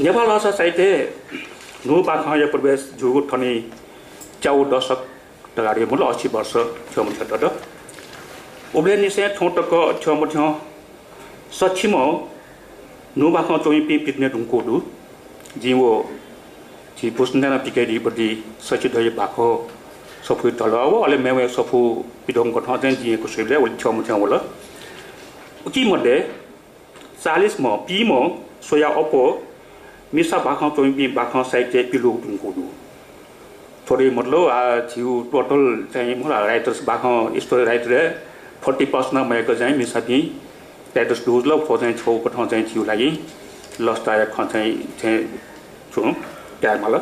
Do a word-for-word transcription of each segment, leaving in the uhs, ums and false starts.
नेपाल भाषा साहित्य न्हू बाखंया प्रवेश जूगु थनि च्यागू दशक तगारी, मतलब अस्सी वर्ष थ्यंमथ्यं दत। उबलय् निसें थौं तक थ्यंमथ्यं सछि न्हू बाखं च्वमिपिं पिने धुंकूगु दु। जिं व झी भूषणदाय्‌नं पिकयादीगु शशिधरया बाखं सफूया तलः व अले मेमेगु सफू पिदंगु कथं चाहिँ जिं यक्व स्वयेबलय् व थ्यंमथ्यं वल। उकी मध्ये चालिसम्ह, पीम्ह स्वयाः अप्वः मिसा बाखं च्वमिपिं बाखं साहित्य पिलुगु धुंकूगु दु। थ्व धइगु मतलब, आ, झीगु total चाहिँ मला writers, बाखं story writer-य् forty percent नं मयाक चाहिँ मिसापिं writers दु जुल। थ्व चाहिँ छगू कथं चाहिँ झीगु लागि लसताया खँ चाहिँ, चाहिँ छु धायेमाल।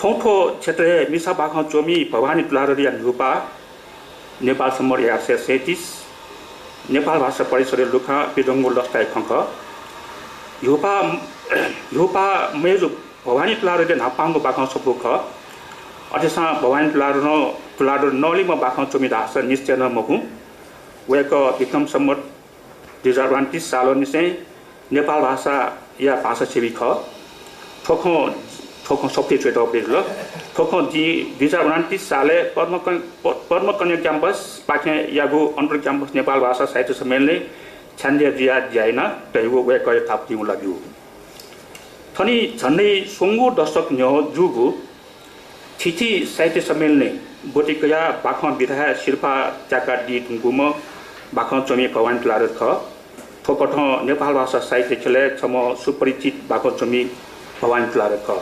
थौं थ्व क्षेत्रय् मिसा बाखं च्वमि भवानी तुलाधरया न्हूपाः नेपाल सम्बत एघार सय सैँतिस, नेपाल भाषा परिषदया लुखां पिदंगु लसताया खँ खः। न्हूपाः, न्हूपाः मय्जु भवानी तुलाधरया न्हापांगु बाखं सफू खः। अथेसां भवानी तुलाधरं, तुलाधर नलिम्ह बाखं च्वमि धाःसा निश्चय नं मखु। वय्कः विक्रम सम्बत दुई हजार उनन्तिस सालंनिसें नेपाल भाषाया भाषासेवी खः। थ्व खँ, थ्व खँ सफुलिइ च्वयातःगु जुल। थ्व खँ जिं दुई हजार उनन्तिस सालय् पद्मकन-, प-, पद्मकन्या campus पाखें याःगु अन्तर campus नेपाल भाषा साहित्य सम्मेलनय् छ्याञ्जे जुयाः ज्या याना धयागु वय्कःया थापुतिं उलाब्यू। थनि झन्डै स्वंगू दशक न्ह्यः जूगु थीथी साहित्य सम्मेलनय् ब्वति कयाः बाखं विधाय् सिरपाः त्याकादी धुंकूम्ह बाखं च्वमि भवानी तुलाधर खः। थ्व कथं नेपाल भाषा साहित्य ख्यलय् छम्ह सुपरिचित बाखं च्वमि भवानी तुलाधर खः।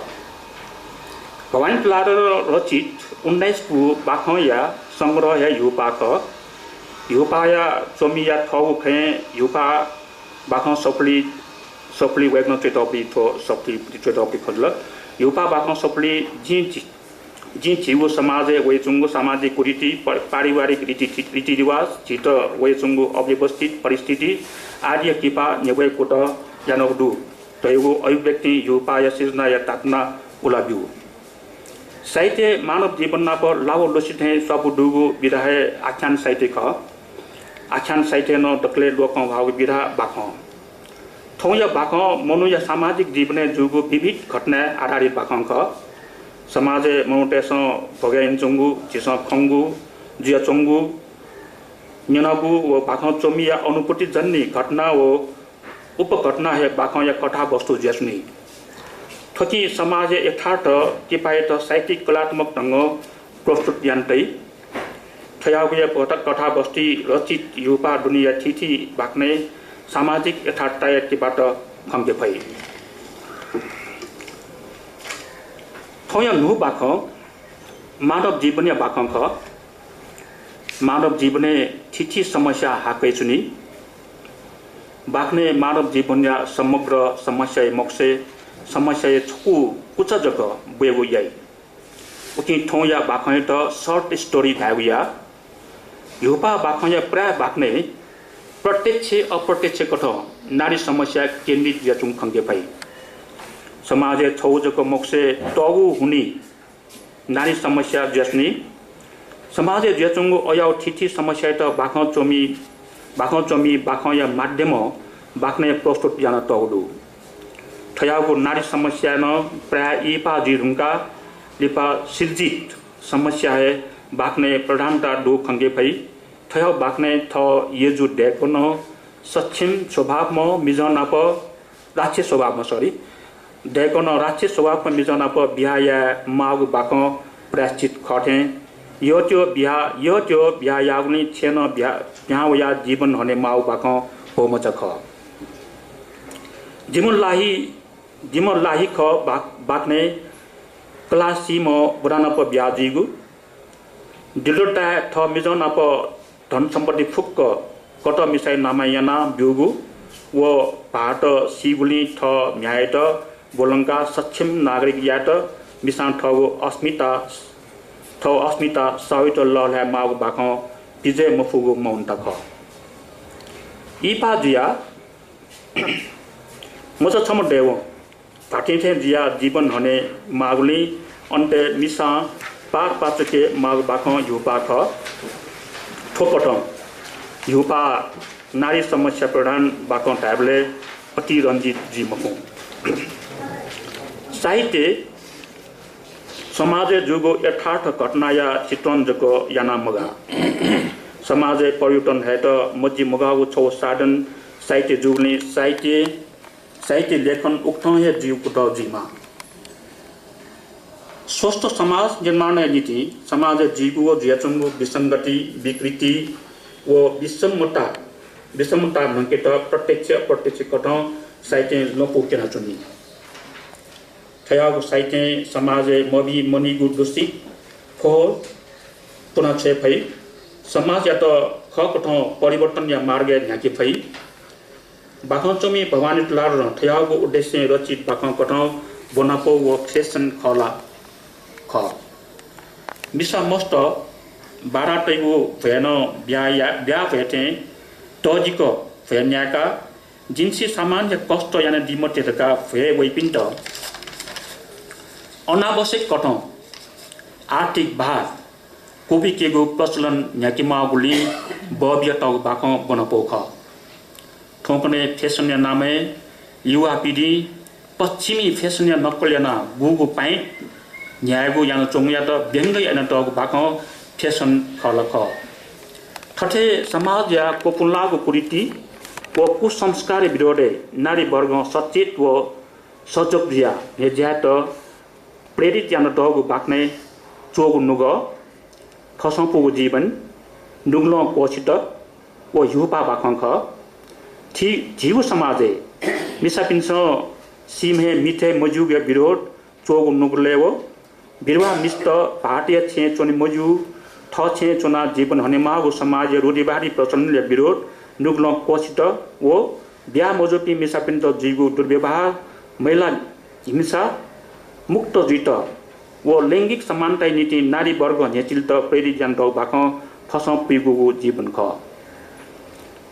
भवानी तुलाधर रचित उन्नाइस पू बाखंया संग्रह हे न्हूपाः खः। न्हूपाःया च्वमिया थःगु खँय् न्हूपाः बाखं सफुलिइ, सफुलिइ वय्कलं च्वयातःगुलिं थ्व सफुलिइ च्वयातःगुलिं खँ जुल। न्हूपाः बाखं सफुलिइ जिं झी, जिं झीगु समाजय् वयाच्वंगु सामाजिक कुरीति, प-, पारिवारिक रीति, रीतिरिवाज, झीत वयाच्वंगु अव्यवस्थित परिस्थिति आदिया किपा न्ह्यब्वये कुतः यानागु दु धयागु अभिव्यक्तिं न्हूपाःया सृजनाया तातुना उलाब्यू। साहित्य मानव जीवन नाप लावलुसी थें स्वापू दुगु विधा हे आख्यान साहित्य खः। आख्यान साहित्यय् नं दकलय् लोकंह्वाःगु विधा बाखं। थौंया बाखं मनूया सामाजिक जीवनय् जूगु विविध घटनाय् आधारित बाखं खः। समाजय् मनूतय्सं भोगे यानाच्वंगु, झीसं खंगु, जुयाच्वंगु, न्यनागु व बाखं च्वमिया अनुभूतिजन्य घटना व उपघटना हे बाखंया कथावस्तु जुयाच्वनी। थुकिं समाजया यथार्थ किपायात साहित्यिक कलात्मक ढंगं प्रस्तुत याना तइ। थज्याःगुया कथा-, कथावस्तुइ रचित न्हूपाः दुनेया थीथी बाखनय् सामाजिक यथार्थताया किपात खंके फइ। थौंया न्हू बाखं मानव जीवनया बाखं खः। मानव जीवनय् थीथी समस्या हाकय् च्वनी। बाखनय् मानव जीवनया समग्र समस्याया मखुसे समस्याया छकू कुचा जक ब्वयेगु याइ। उकिं थौंया बाखंयात short story धायेगु याः। न्हूपाः बाखंया प्रायः बाखनय् प्रत्यक्ष अप्रत्यक्ष कथं नारी समस्या केन्द्रित जुयाच्वंगु खंके फइ। समाजय् छगू जक मखुसे तःगु हुनिं नारी समस्या जुयाच्वनी। समाजय् जुयाच्वंगु अज्याःगु थीथी समस्यायात बाखं च्वमि, बाखं च्वमि बाखंया माध्यमं बाखनय् प्रस्तुत यानातःगु दु। थज्याःगु नारी समस्याय् नं प्रायः इहिपाः जुइ धुंकाः लिपा सिर्जित समस्या हे बाखनय् प्रधानता दु खंके फइ। थज्याःगु बाखनय् थः यजु दय्कनं सक्षम स्वभावम्ह मिजं नाप राक्षस स्वभावम्ह, sorry, दय्कनं राक्षस स्वभावम्ह मिजं नाप बिहा याये माःगु बाखं प्रायश्चित खः थें, यःत्यः बिहा, यःत्यः बिहा याःगुलिं छेँनं बिहा, पिहां वयाः जीवन हने माःगु बाखं भौमचा खः। जिमि लाहि, जिमि लाहि खः बा-, बाखनय् कलाः सीम्ह बुरा नाप बिहा जुइगु। दिलोताय् थः मिजं नाप धन सम्पत्ति फुक्क कतः मिसाया नामय् यानाः ब्यूगु व भाःत सीगुलिं थः म्ह्याय्‌यात ब्वलंकाः सक्षम नागरिक यायेत मिसां थःगु अस्मिता, थः अस्मिता साहुयात लःल्हाये माःगु बाखं पिज्वये मफुगु मौनता खः। इहिपाः जुयाः मचा छम्ह दय्‌वं धात्थें थें जुयाः जीवन हने माःगुलिं अन्तय् मिसां पार पाचुके माःगु बाखं न्हूपाः खः। थ्व कथं न्हूपाः नारी समस्या प्रधान बाखं धायेबलय् अतिरंजित जुइ मखु। साहित्य समाजय् जूगु यथार्थ घटनाया चित्रण जक याना मगाः। समाजय् परिवर्तन हयेत मजि मगाःगु छगू साधन साहित्य जूगुलिं साहित्य, साहित्य लेखन उकथं हे जुइगु कुतः जुइमाः। स्वस्थ समाज निर्माणया निंतिं समाजय् जुइगु व जुयाच्वंगु विसंगति, विकृति व विषमता, विषमता न्हंकेत प्रत्यक्ष अप्रत्यक्ष कथं साहित्यं लँपु क्यनाच्वनी। थज्याःगु साहित्यं समाजय् मभिं मनिगु दूषित फोहोर पुना छ्वये फइ। समाजयात खःकथं परिवर्तनया मार्गय् न्ह्याके फइ। बाखं च्वमि भवानी तुलाधरं थज्याःगु उद्देश्यं रचित बाखं कथं ब्वनापौ व फेसन खः ला खः। मिसा मस्त बाधा तइगु भ्वय् नं ब्याहा या-, ब्याहा भ्वय् थें तःजिक भ्वय् न्यायेकाः जिमिसं सामान्य कष्ट यानादी मते धकाः भ्वय् वइपिन्त अनावश्यक कथं आर्थिक भार क्वबिकेगु प्रचलन न्ह्याकेमाःगुलिं बःबियातःगु बाखं ब्वनापौ खः। थौंकन्हय् फेसनया नामय् युवा पिढीं पश्चिमी फेसनया नक्कल यानाः गुगु पाइँत न्ह्यायेगु यानाच्वंगुयात व्यंग्य यानातःगु बाखं फेसन खः ला खः। थथे समाजया क्वपुंलाःगु कुरीति व कुसंस्कारया विरोधय् नारीवर्गं सचेत व सजग जुयाः न्ह्यज्यायेत प्रेरित यानातःगु बाखनय् च्वःगु नुगः, थसंपूगु जीवन, नुगलं क्वःछित व ह्यूपाः बाखं खः। थि-, झीगु समाजय् मिसापिन्सं सीम्हय् मिथय् मज्यूगुया विरोध च्वःगु नुगलय् व विधवा मिस्त भाःतया छेँय् च्वने मज्यू, थः छेँय् च्वनाः जीवन हनेमाःगु समाजया रूढिवादी प्रचलनया विरोध नुगलं क्वःछित व ब्याहा मजूपिं मिसापिन्त जुइगु दुर्व्यवहार, महिला हिंसा मुक्त जुइत व लैंगिक समानताया निंतिं नारीवर्ग न्ह्यचिलेत प्रेरित यानातःगु बाखं थसंपुइगुगु जीवन खः।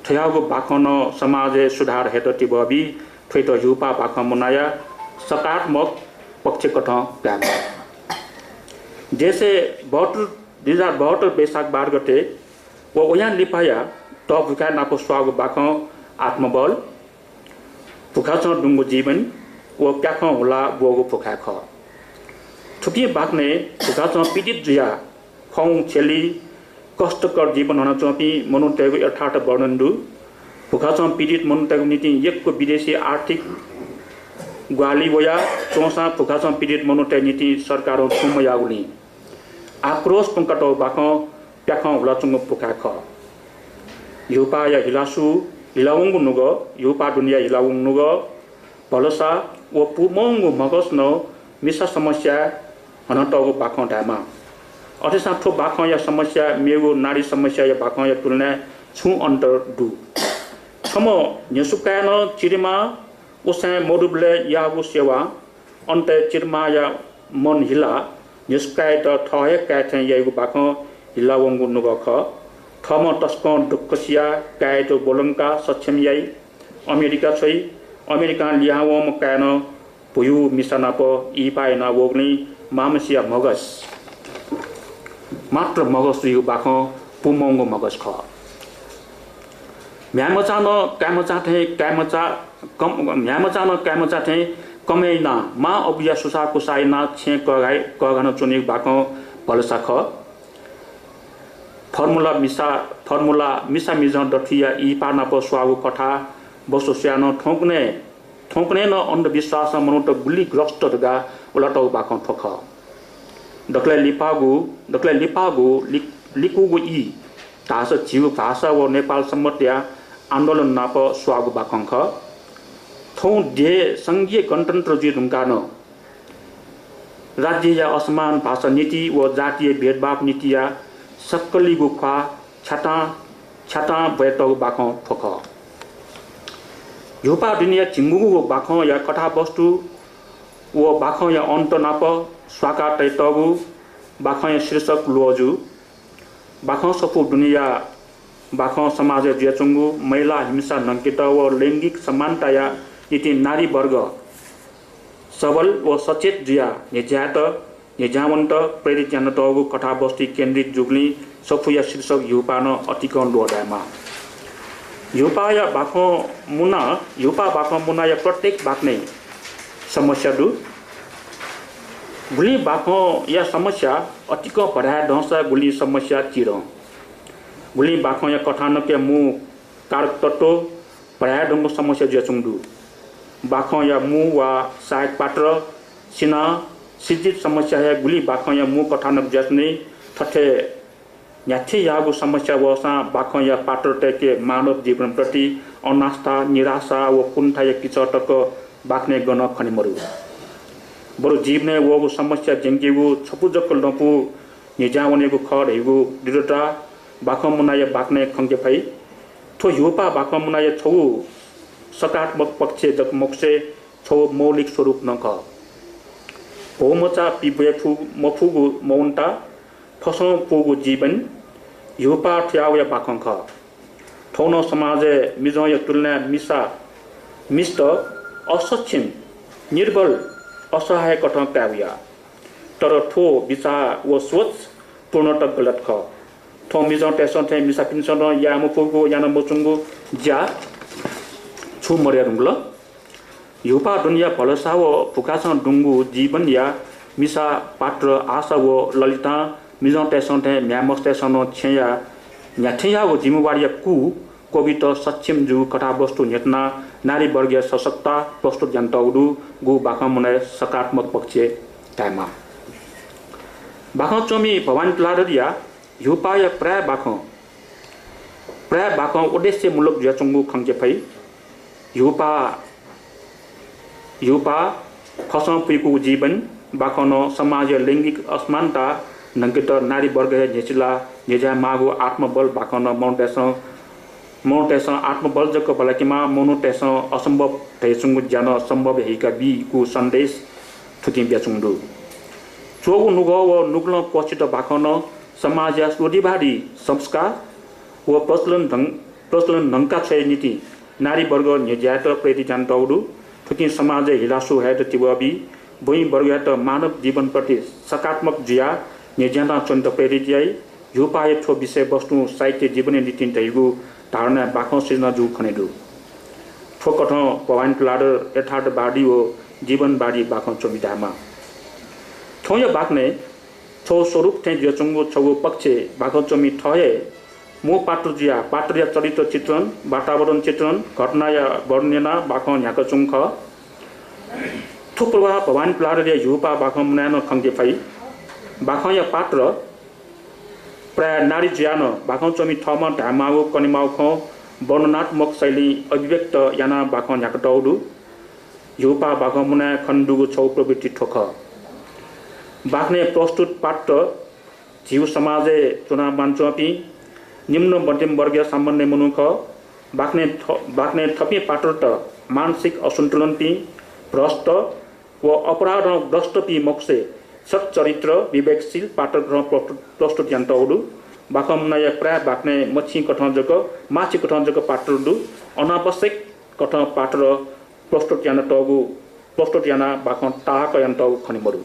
थज्याःगु बाखं नं समाजय् सुधार हयेत तिबः बी। थ्वइत ह्यूपाः बाखं मुनाया सकारात्मक पक्ष कथं धायेमाः। देशय् बहत्तर, दुई हजार बहत्तर वैशाख बाह्र गते व वयां लिपाया तःभुखाय् नाप स्वाःगु बाखं आत्मबल, भुखाचं दुंगु जीवन व प्याखं हुला ब्वःगु भुखाय् खः। थुपिं बाखनय् भुखाचं पीडित जुयाः खँ छ्यली कष्टकर जीवन हनाच्वंपिं मनूतय्गु यथार्थ वर्णन दु। भुखाचं पीडित मनूतय्गु निंतिं यक्व विदेशी आर्थिक ग्वाहालि वया च्वंसां भुखाचं पीडित मनूतय् निंतिं सरकारं छुं मयाःगुलिं आक्रोश प्वंकातःगु बाखं प्याखं हुलाच्वंगु भुखाय् खः। ह्यूपाःया हिलासु, हिलावंगु नुगः, ह्यूपाः दुनेया हिलावंगु नुगः, भलसा व पूमंगु म्हगस नं मिसा समस्याय् हनातःगु बाखं धायेमाः। अथेसां थ्व बाखंया समस्या मेगु नारी समस्याया बाखंया तुलनाय् छुं अन्तर दु। छम्ह न्ह्यसुकाय् नं चिरिमाः उसाँय् मदुबलय् याःगु सेवां अन्तय् चिरिमाःया मन हिलाः न्ह्यसुकाय्‌यात थः हे काय् थें याइगु बाखं हिलावंगु नुगः खः। थःम्हं तसकं दुःख सियाः काय्‌यात ब्वलंकाः सक्षम याइ। अमेरिका छ्वइ। अमेरिकां लिहां वंम्ह काय्‌नं भुयू मिसा नाप इहिपाः याना वःगुलिं मांम्हसिया म्हगस मात्र म्हगस जुइगु बाखं पूमंगु म्हगस खः। म्ह्याय्‌मचां नं काय्‌मचां थें, काय्‌मचा कम, म्ह्याय्‌मचां नं काय्‌मचा थें कमय् यानाः मां अबुया सुसाःकुसाः यानाः छेँ कःघाइ, कःघाना च्वनीगु बाखं भलसा खः। फर्मुला मिसा, फर्मुला मिसा मिजं दथुइया इहिपाः नाप स्वाःगु कथा बसु स्वयाः नं थौंकन्हय्, थौंकन्हय् नं अन्धविश्वासं मनूत गुलि ग्रस्त धकाः उलातःगु बाखं थ्व खः। दकलय् लिपाःगु, दकलय् लिपाःगु लि-, लिकूगु ई धाःसा झीगु भाषा व नेपाल संवत्‌या आन्दोलन नाप स्वाःगु बाखं खः। थौं देय् संघीय गणतन्त्र जुइ धुंकाः नं राज्यया असमान भाषा नीति व जातीय भेदभाव नीतिया सक्कलिगु ख्वाः छ्यातां, छ्यातां ब्वयातःगु बाखं थ्व खः। ह्यूपाः दुनेया झिंगुगू बाखंया कथावस्तु व बाखंया अन्त नाप स्वाका तयातःगु बाखंया शीर्षक ल्वःजु। बाखं सफू दुनेया बाखं समाजय् जुयाच्वंगु महिला हिंसा न्हंकेत व लैंगिक समानताया निंतिं नारीवर्ग सबल व सचेत जुयाः न्ह्यज्यायेत, न्ह्यज्यावनेत प्रेरित यानातःगु कथावस्तु केन्द्रित जूगुलिं सफूया शीर्षक ह्यूपाः नं अतिकं ल्वःधायेमाः। ह्यूपाःया बाखं मुना, ह्यूपाः बाखं मुनाया प्रत्येक बाखनय् समस्या दु। गुलिं बाखंया समस्या अतिकं भधाय् दंसा गुलिं समस्या चिधं। गुलिं बाखंया कथानकया मू कारक तत्व भधाय् दंगु समस्या जुयाच्वंगु दु। बाखंया मू वा सहायक पात्र सिनाः सिर्जित समस्या हे गुलिं बाखंया मू कथानक जुयाच्वनी। थथे न्ह्याथे याःगु समस्या वःसां बाखंया पात्रतय्के मानव जीवनप्रति अनास्था, निराशा व कुण्ठाया किचः तक बाखनय् गनं खने मदु। बरु जीवनय् वःगु समस्या ज्यंकेगु छपु जक लँपु न्ह्यज्यां वनेगु खः धइगु दृढता बाखं मुनाया बाखनय् खंके फइ। थ्व ह्यूपाः बाखं मुनाया छगू सकारात्मक पक्ष जक मखुसे छगू मौलिक स्वरूप नं खः। भौमचा पिब्वये फु-, मफुगु मौनता, फसं पूगु जीवन, ह्यूपाः थुयाः वया बाखं खः। थौं नं समाजय् मिजंया तुलनाय् मिसा, मिस्त असक्षम, निर्बल, असहाय कथं काये वया। तर थ्व बिचाः व सोच पूर्णतः गलत खः। थौं मिजंतय्सं थें मिसापिन्सं नं याये मफुगु, याना मच्वंगु ज्या छुं मदया धुंकल। ह्यूपाः दुनेया भलसा व भुखाचं दुंगु जीवनया मिसा पात्र आशा व ललितां मिजंतय्सं थें म्ह्याय्मस्तय्सं नं छेँया न्ह्याथेंयागु जिम्मेवारीया कू क्वबित सक्षम जूगु कथावस्तु न्ह्यथनाः नारीवर्गया सशक्तता प्रस्तुत यानातःगु दु। गु बाखं मुनाया सकारात्मक पक्ष धायेमाः। बाखं च्वमि भवानी तुलाधरया ह्यूपाःया प्रायः बाखं, प्रायः बाखं उद्देश्यमूलक जुयाच्वंगु खंके फइ। ह्यूपाः, ह्यूपाः, फसं पुइकूगु जीवन बाखं नं समाजया लैंगिक असमानता न्हंकेत नारीवर्ग हे न्ह्यचिलाः न्ह्यज्याये माःगु आत्मबल बाखं नं मनूतय्सं, मनूतय्सं आत्मबल जक बलाकेमाः, मनूतय्सं असम्भव धयाच्वंगु ज्या नं सम्भव याइका बीगु सन्देश थुकिं बियाच्वंगु दु। च्वःगु नुगः व नुगलं क्वःछित बाखं नं समाजया रूढिवादी संस्कार व प्रचलन ढंग, प्रचलन न्हंका छ्वये निंतिं नारीवर्ग न्ह्यज्यायेत प्रेरित यानातःगु दु। थुकिं समाजय् हिलासु हयेत तिबः बी, बुँइ वर्गयात मानव जीवनप्रति सकारात्मक जुयाः न्ह्यज्यानाः च्वनेत प्रेरित याइ। ह्यूपाःया थ्व विषयवस्तुं साहित्य जीवनया निंतिं धइगु धारणाय् बाखं सिर्जना जूगु खने दु। थ्व कथं भवानी तुलाधर यथार्थवादी व जीवनवादी बाखं च्वमि धायेमाः। थौंया बाखनय् छगू स्वरूप थें जुयाच्वंगु छगू पक्ष बाखं च्वमि थः हे मू पात्र जुयाः पात्रया चरित्र चित्रण, वातावरण चित्रण, घटनाया वर्णन यानाः बाखं न्ह्याकाच्वंगु खः। थ्व प्रवाह भवानी तुलाधरया ह्यूपाः बाखं मुनाय् नं खंके फइ। बाखंया पात्र प्रायः नारी जुयाः नं बाखं च्वमि थःम्हं धायेमाःगु कनेमाःगु खँ वर्णनात्मक शैलीं अभिव्यक्त यानाः बाखं न्ह्याकातःगु दु। ह्यूपाः बाखं मुनाय् खनेदुगु छगू प्रवृत्ति थ्व खः। बाखनय् प्रस्तुत पात्र झीगु समाजय् च्वनाः म्वानाच्वंपिं निम्न मध्यम वर्गया सामान्य मनू खः। बाखनय् थ-, बाखनय् थपिं पात्रत मानसिक असन्तुलनपिं, भ्रष्ट व अपराधं ग्रस्तपिं मखुसे सच्चरित्र, विवेकशील पात्रत प्रस्तुत, प्रस्तुत यानातःगु दु। बाखं मुनाया प्रायः बाखनय् मछिं कथं जक, माछिं कथं जक पात्र दु। अनावश्यक कथं पात्र प्रस्तुत यानातःगु, प्रस्तुत यानाः बाखं ताहाकः यानातःगु खने मदु।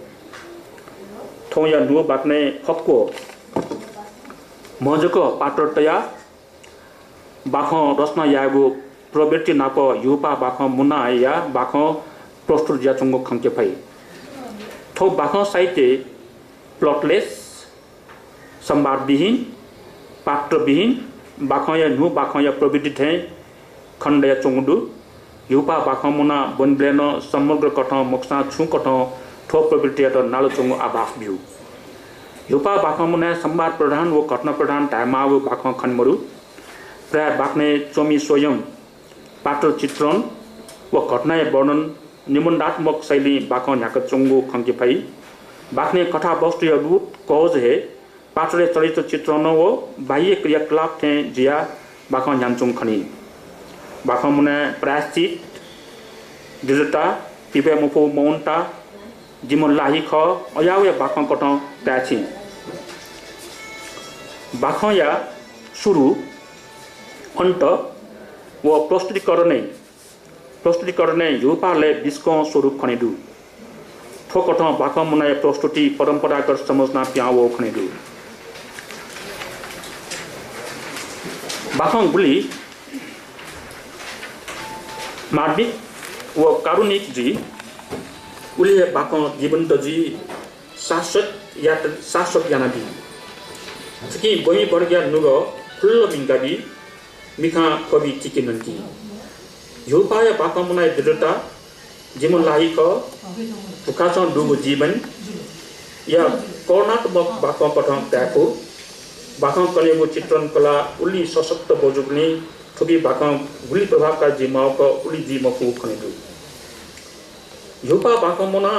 थौंया न्हू बाखनय् फक्व म्हजक पात्र तयाः बाखं रचना यायेगु प्रवृत्ति नाप ह्यूपाः बाखं मुनाया बाखं प्रस्तुत जुयाच्वंगु खंके फइ। थ्व बाखं साहित्य प्लटलेस, संवादविहीन, पात्रविहीन, बाखंया न्हू बाखंया प्रवृत्ति थें खनेदयाच्वंगु दु। ह्यूपाः बाखं मुना ब्वनेबलय् नं समग्र कथं मखुसां छुं कथं थ्व प्रवृत्तियात नालाच्वंगु आभास ब्यू। ह्यूपाः बाखं मुनाय् संवाद प्रधान व घटना प्रधान धायेमाःगु बाखं खने मदु। प्रायः बाखनय् च्वमि स्वयं पात्र चित्रण व घटनाया वर्णन निबन्धात्मक शैलीं बाखं न्ह्याकाच्वंगु खंके फइ। बाखनय् कथावस्तुया रूट, कवच हे पात्रया चरित्र चित्रण व बाह्य क्रियाकलाप थें जुयाः बाखं न्ह्यानाच्वंगु खनी। बाखं मुनाय् प्रायश्चित, दृढता, पिब्वये मफुगु मौनता, जिम्ह लाहि खः, अज्याःगुया बाखं कथं ताय्छि। बाखंया सुरु, अन्त व प्रस्तुतिकरणय्, प्रस्तुतिकरणय् ह्यूपाःलय् बिस्कं स्वरूप खने दु। थ्व कथं बाखं मुनाया प्रस्तुति परम्परागत संरचना पिहां वःगु खने दु। बाखं गुलि मार्मिक व कारुणिक जुइ, उलि हे बाखं जीवन्त जुइ। शाश्वत यात शाश्वत यानाबी। छुकिं बहिं बर्गया नुगः खुल्ल मिंकाबी, मिखां क्वबि तिके नंकी। ह्युपाया बाखं मुनाया दृढता, जिम्ह लाहि खः, भुखाचं दुगु जीवन या करुणात्मक बाखं कथं ताय्‌कू। बाखं कनेगु चित्रण कला उलि सशक्त बजुबलय् थुकी बाखं गुलि प्रभावकारी जुइमाःगु उलि जुइ मखु खने दु। ह्युपा बाखं मुना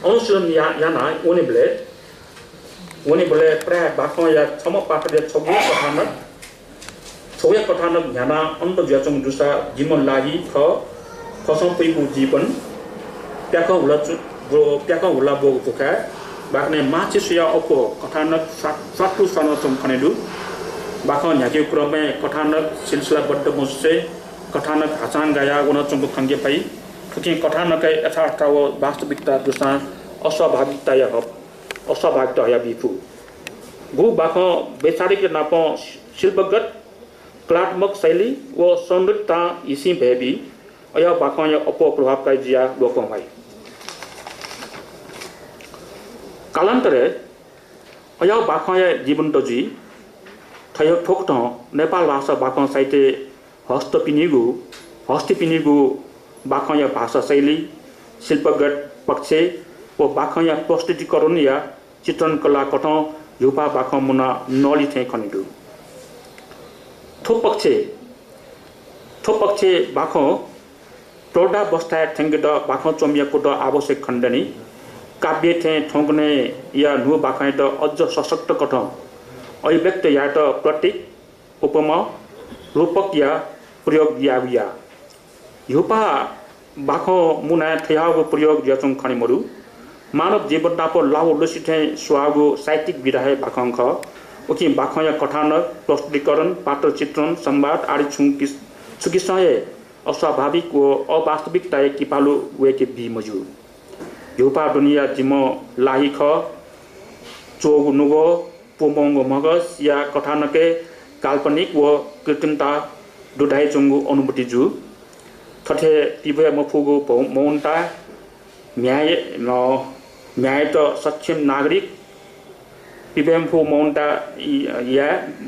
अनुशीलन या-, याना वनेबलय्, वनेबलय् प्रायः बाखंया छम्ह पात्रया छगू कथानक, छगूया कथानक न्ह्यानाः अन्त जुयाच्वंगु दुसा जिम्ह लाहि खः, फसं पुइगु जीवन, प्याखं हुला चु-, ब्व-, प्याखं हुला ब्वःगु भुखाय्, बाखनय् माछिसुया अप्वः कथानक स्वा-, स्वात्तु स्वानाच्वंगु खने दु। बाखं न्ह्याकेगु क्रमय् कथानक सिलसिलाबद्ध मजुसे कथानक हाचां गाया वनाच्वंगु खंके फइ। थुकिं कथानकय् यथार्थता व वास्तविकता दुसां अस्वाभाविकताया हप-, अस्वाभाविकता हयाबी फु। गु बाखं वैचारिक नापं शिल्पगत, कलात्मक शैली व सौन्दर्यतां हिसिं भय्‌बी, अय् बाखंया अप्वः प्रभावकारी जुया लोकं वाइ। कालान्तरय् अय् बाखंया जीवन्त जुइ। थ्व-, थ्वकथं नेपाल भाषा बाखं साहित्य हस्तपिनिगु, हस्तपिनिगु बाखंया भाषा शैली, शिल्पगत पक्ष व बाखंया प्रस्तुतिकरणया चित्रण कला कथं ह्युपा बाखं मुना नलि थें खने दु। थ्व पक्ष, थ्व पक्ष बाखं प्रौढावस्थाय् थ्यंकेत बाखं च्वमिया कुतः आवश्यक खनेदनि। काव्य थें थौंकन्हय्‌या न्हू बाखंयात अझ सशक्त कथं अभिव्यक्त यायेत प्रतीक, उपमा, रूपकया प्रयोग यायेगु या। ह्युपा बाखं मुनाय् थज्याःगु प्रयोग जुयाच्वंगु खने मदु। मानव जीवन नाप लाव लसि थें स्वाःगु साहित्यिक विधा हे बाखं खः। उकिं बाखंया कथानक, प्रस्तुतिकरण, पात्र चित्रण, संवाद आदि छुं किस-, छुकिसं हे अस्वाभाविक व अवास्तविकताया किपालु वय्‌के बी मज्यू। ह्युपा दुनेया जिम्ह लाहि खः, च्वःगु नुगः, पूमंगु म्हगसया कथानकय् काल्पनिक व कृत्रिमता दु धाइच्वंगु अनुभूति जू। थथे पिभ्वये मफुगु भौ-, मौनता, म्ह्याय्-, अ, म्ह्याय्‌यात सक्षम नागरिक, पिभ्वये मफुगु मौनता, इ-, या,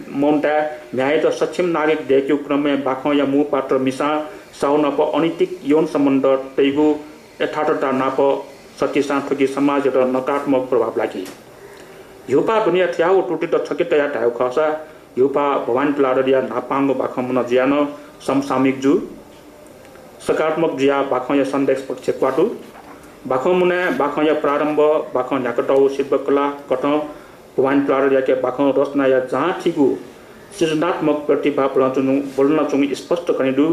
मौनता म्ह्याय्‌यात सक्षम नागरिक दय्‌केगु क्रमय् बाखंया मू पात्र मिसां साहु नाप अनैतिक यौन सम्बन्ध तइगु यथार्थता नाप सत्तिसां थुकी समाजयात नकारात्मक प्रभाव लाकी। ह्युपा दुनेया थज्याःगु त्रुटित छखे तयाः धायेगु खःसा ह्युपा भवानी तुलाधरया न्हापांगु बाखं मुना जुयाः नं समसामयिक जू। सकारात्मक जुयाः बाखंया सन्देश पक्ष क्वातु। बाखं मुनाय् बाखंया प्रारम्भ, बाखं न्ह्याकातःगु शिल्पकला कथं भवानी तुलाधरयाके बाखं रचनाया जहां थीगु सृजनात्मक प्रतिभा ब्वलनाच्वंगु, ब्वलनाच्वंगु स्पष्ट खने दु।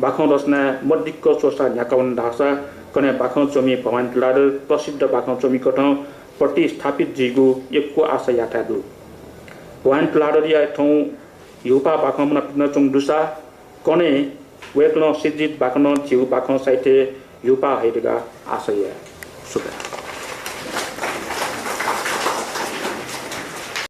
बाखं रचनाय् मदिक्क च्वसा न्ह्याकावन धाःसा कन्हय् बाखं च्वमि भवानी तुलाधर प्रसिद्ध बाखं च्वमि कथं प्रतिस्थापित जुइगु यक्व आशा याःथाय् दु। भवानी तुलाधरया थौं ह्युपा बाखं मुना पिदनाच्वंगु दुसा कन्हय् वय्‌कलं सृजित बाखनं झीगु बाखं साहित्यय् ह्युपा हये धकाः आशा याये। सुभाय्।